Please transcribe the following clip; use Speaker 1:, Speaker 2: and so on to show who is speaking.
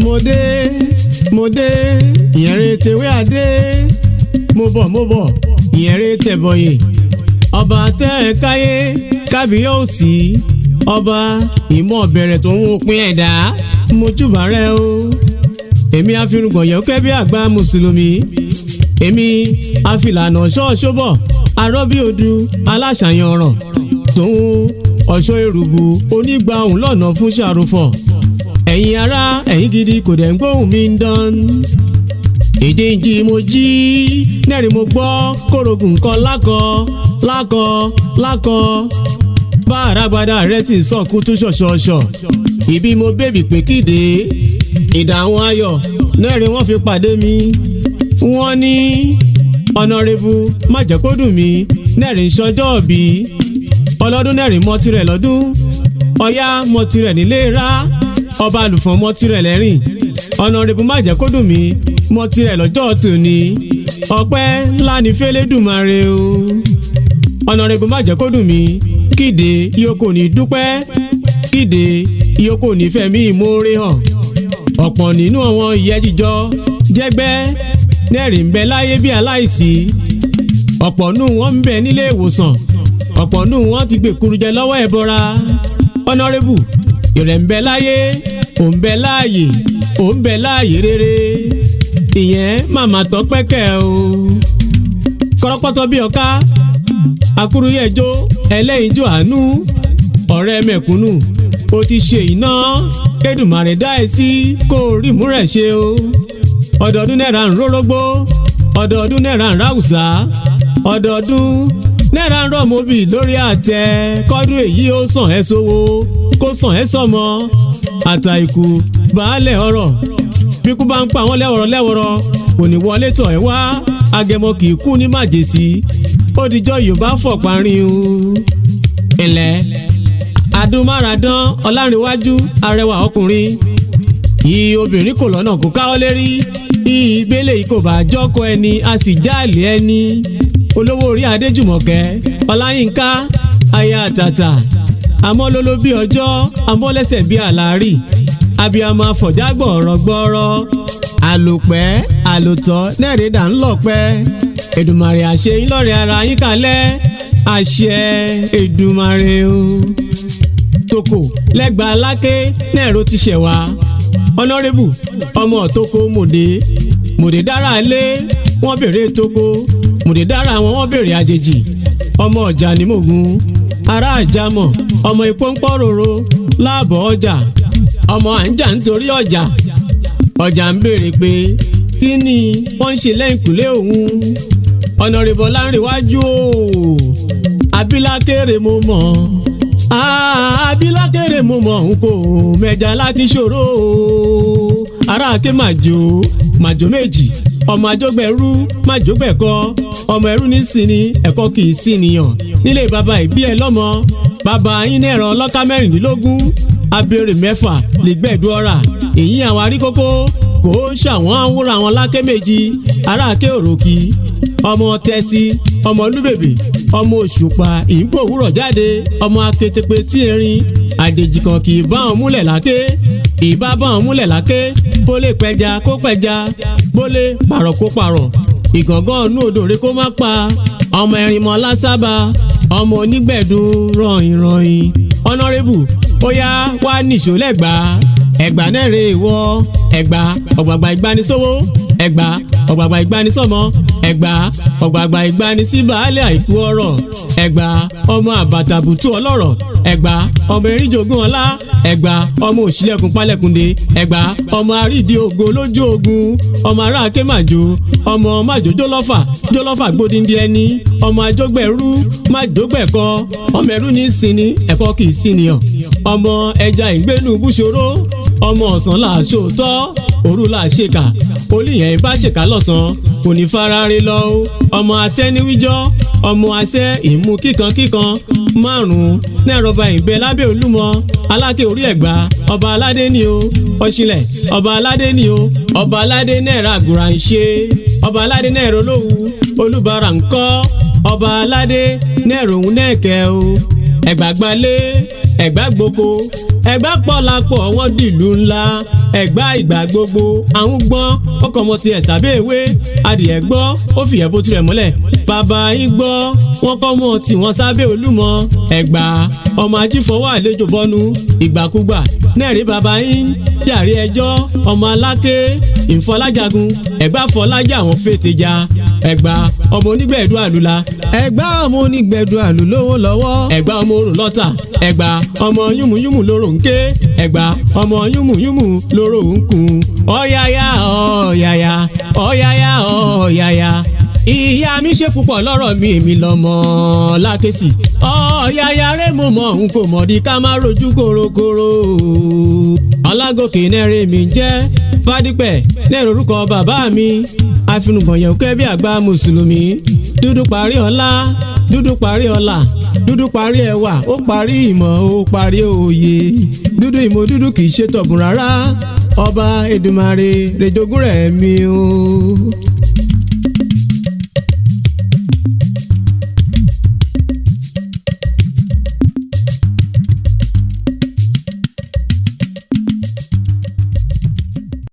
Speaker 1: Mo dé, mo dé, ìyẹn tewé adé. Mo bọ̀, mo bọ̀, ìyẹn tẹ̀bọ̀yè. Ọba tẹ́ ẹ káyé kábíyèsí, ọba ìmọ̀ bẹ̀rẹ̀ tó ń pín ẹ̀dá. Mojúbà rẹ o. Èmi àfirùngbọ̀n yẹ kẹ́ bí àgbà mùsùlùmí. Èmi àfìlànà ṣọ́ọ̀ṣọ́bọ̀ arọ́bí odù aláṣàyàn ọ̀ràn tòun ọ̀ṣọ́ èrùbù onígbàhùn lọ́nà fún ṣàròfọ̀. Ẹ̀yin ará, ẹ̀yin gidi kò dẹ̀ ń gbóhùn mi ń dán. Èdè ń jí mo jí nẹ́rìí, mo gbọ́ kórógùn nǹkan lákọ lákọ lákọ, bá àràgbádá rẹ̀ sì sọ̀kú tún ṣọ̀ṣọ̀ṣọ̀. Ibi mo bèbí pé kíde ìdààmú ayọ̀ nẹ́rìí wọ́n fi pàdé mi. Wọ́n ní Honourable Májẹ̀kódùnmí nẹ́rìí ń ṣọjọ́ òbí ọlọ́dún, nẹ́rìí mọ́ tirẹ̀ lọ́dún, ọ̀yá mọ́ tirẹ̀ nílé rá, ọba àlùfọ̀n mọ́ tirẹ̀ lẹ́rìn. Honourable Májẹ̀kódùnmí mọ́ tirẹ̀ lọ́jọ́ tòní. Ọpẹ́ ńlá ní fẹ́lẹ́dùmarè o. Honourable Májẹ̀kódùnmí kéde ìyókò ní dúpẹ́, kéde ìyókò ní fẹ̀mí ìmoore hàn. Ọ̀pọ̀ nínú àwọn ìyẹ́ jíjọ jẹ́gbẹ́ nẹ́rìí ń bẹ láyé bí aláìsí. Ọ̀pọ̀ nù wọ́n ń bẹ nílé ìwòsàn, ọ̀pọ̀ nù wọ́n ti gbèkuru jẹ lọ́wọ́ ẹ̀bọra. Honourable, ìrẹ̀ ń bẹ láyé, ò ń bẹ láàyè, ò ń bẹ láàyè rere. Ìyẹn màmá tọpẹ́kẹ̀ o. Kọ́rọ́pọ́tọ́ bí ọ̀ká akúrúyẹ̀jọ́ ẹlẹ́yinjú àánú, ọ̀rẹ́ mẹ̀kúnnù, o ti ṣe iná. Kédùmarè dá ẹ sí kó o rí múrẹ̀ ṣe o. Ọdọọdún náírà ń rórógbó, ọdọọdún náírà ń ráwùsá, ọdọọdún náírà ń rọ̀mọ́bì lórí àtẹ. Kọ́dún èyí ó sàn ẹ́ sówó, kó sàn ẹ́ sọmọ àtàìkù baálẹ̀ ọ̀rọ̀. Bí kú bá ń pa wọ́n lẹ́wọ̀rọ̀ lẹ́wọ̀rọ̀, kò ní wọlé tọ̀ ẹ́ wá. Agẹmọ kì í kú ní màjèsí. Ó dijọ́ Yorùbá fọ̀ parin o. Ilẹ̀ adúmáradán ọlárìnwájú, arẹwà ọkùnrin yìí, obìnrin kò lọ́nà kó káwọ́ lérí. Ìgbélé yìí kò bá jọ́kọ ẹni, a sì jáàlì ẹni. Olówó orí Adéjùmọ̀kẹ́ Ọláyínká, aya àtàtà, amọ́lóló bí ọjọ́, amọ́lẹ́sẹ̀ bí àlàárì, abiyamọ afọ̀já gbọ̀rọ̀gbọ̀rọ̀, àlòpẹ́ àlòtọ́ nẹ́rẹ̀ẹ́dà ńlọpẹ́. Èdùmàrè àṣẹ yín lọ́rẹ̀ ara yín kalẹ̀. Àṣẹ Èdùmàrè o. Toko lẹ́gbàá aláké nẹ́ẹ̀rọ ti ṣẹ̀ wá. Honourable ọmọ Toko mòdè mòdè dára lé, wọ́n béèrè Toko mòdè dára wọn, wọ́n béèrè àjèjì. Ọmọ ọjà ní mògùn, ará àjàmọ̀, ọmọ ìpọ́npọ́ rorò láàbọ̀ ọjà, ọmọ à ń jà nítorí ọjà. Ọjà ń béèrè pé kí ni wọ́n ń ṣe lẹ́yìnkùlé òun. Honourable Ọlánrewájú o, abilákèrè mo mọ̀, abilákèrè mo mọ̀, n kò mẹja lákìṣòro. Ará ké màjò màjò méjì, ọmọ àjọgbẹ̀rú màjògbẹ̀kọ, ọmọ ẹrú ní sinmi ẹ̀kọ́ kì í sí nìyàn nílé bàbá ìbí ẹ lọ́mọ. Bàbá yín ní ẹ̀rọ ọlọ́ká 16, abèrè 6 lè gbẹ̀dú ọ̀rà. Èyí àwọn aríkókó kò ṣàwọn àwòrán àwọn lákè méjì. Aráàké òròkì, ọmọ tẹ́sí, ọmọ olúbèbè, ọmọ òṣùpá ìbò òwúrọ̀ jáde, ọmọ akétépe tí erin àjèjì kan kì í bá wọn múlẹ̀ láké. Ìbá bá wọn múlẹ̀ láké, bó lè pẹja kó pẹja, bó lè pààrọ̀ kó pààrọ̀, ìgàngán ọ̀nù odò rẹ kó má pa. Ọmọ ẹ̀rìnmọ́ lásábà, ọmọ onígbẹ̀dù rọ̀yìn rọ̀yìn. Honourable, ó yá wá nìṣó lẹ́gbàá. Ẹ̀gbá náà rè wọ Ẹ̀gbá, ọ̀gbàgbà ìgbanisówó, Ẹ̀gbá ọ̀gbàgbà ìgbanisọ́mọ, Ẹ̀gbá ọ̀gbàgbà ìgbanisíbàálẹ̀ àìkú ọ̀rọ̀, Ẹ̀gbá ọmọ àbàtàbùtù ọlọ́rọ̀, Ẹ̀gbá ọmọ eríjogún ọlá, Ẹ̀gbá ọmọ òṣìlẹ̀kùn palẹ̀kùndé, Ẹ̀gbá ọmọ àrídìí ògo lójú ogun, ọmọ aráàké màjò, ọmọ màjò jólọ́fà jólọ́fà gbódìndí ẹni, ọmọ àjọgbẹ̀rú màjògbẹ̀kọ, ọmọ ẹrú ní sinmi ẹ̀kọ́ kì í sinìyàn, ọmọ ẹja ìgbénu búṣòro, ọmọ ọ̀sán là ṣòótọ́, òru là ṣèkà. Olùyẹn bá ṣèkà lọ́sàn-án, kò ní farare lọ o. Ọmọ atẹ́niwíjọ́, ọmọ àṣẹ ìmú kíkan kíkan márùn-ún nẹ́rọ̀bà ìgbẹ́ lábẹ́ Olúmọ aláké orí Ẹ̀gbá. Ọba aládé ni o, ọ̀ṣinlẹ̀ ọba aládé ni o, ọba aládé náírà àgùrà ń ṣe, ọba aládé náírà olówù olúbara ńkọ́, ọba aládé náírà òun nẹ́ẹ̀kẹ́ o. Ẹ̀gbá gbalé, Ẹ̀gbá gboko. Ẹ̀gbá pọ̀ lápọ̀ wọ́n dìlú ńlá. Ẹ̀gbá ìgbà gbogbo àwọn gbọ́n ọkọ̀ ọmọ tiẹ̀ sábẹ́ ewé. Adìẹ gbọ́ ó fìyẹ́ bó tirẹ̀ mọ́lẹ̀. Bàbá yín gbọ́ wọ́n kọ́ mọ́ tí wọ́n sábẹ́ Olúmọ. Ẹ̀gbá ọmọ ajífọwọ́ àlejò bọ́nu ìgbàkúgbà náà rí bàbá yín jàre ẹjọ́ ọmọ aláké ìfọlájagun. Ẹ̀gbá fọlájà àwọn fètèjà. Ẹ̀gbá ọmọ onígbẹ̀dú àlùlà.
Speaker 2: Ẹ̀gbá ọmọ onígbẹ̀dú àlù lówó lọ́wọ́.
Speaker 1: Ẹ̀gbá ọmọ orùn lọ́tà. Ẹ̀gbá ọmọ yúmùyúmù lóró ń ké. Ẹ̀gbá ọmọ yúmùyúmù lóró ń kun. Ọ̀yàyà ọ̀yàyà ọ̀yàyà ọ̀yàyà. Ìyá mi ṣe púpọ̀ lọ́rọ̀ mi, èmi lọ́mọ lákèsì. Ọ̀yàyà rẹ̀ mo mọ̀ n kò mọ̀ di ká má rojú korokoro. Ọlágòkè nẹ́rẹ̀ mi jẹ́ Fádípẹ̀ nẹ́rẹ̀ orúkọ bàbá mi. Àfinùgbọ̀nyẹ̀ kẹ́ bí àgbà mùsùlùmí. Dúdú parí ọlá, dúdú parí ọlá, dúdú parí ẹwà, ó parí ìmọ̀, ó parí òye. Dúdú ìmọ̀ dúdú kì í ṣe tọ̀bùn rárá. Ọba Èdùmàrè rèjogún rẹ̀ mi o.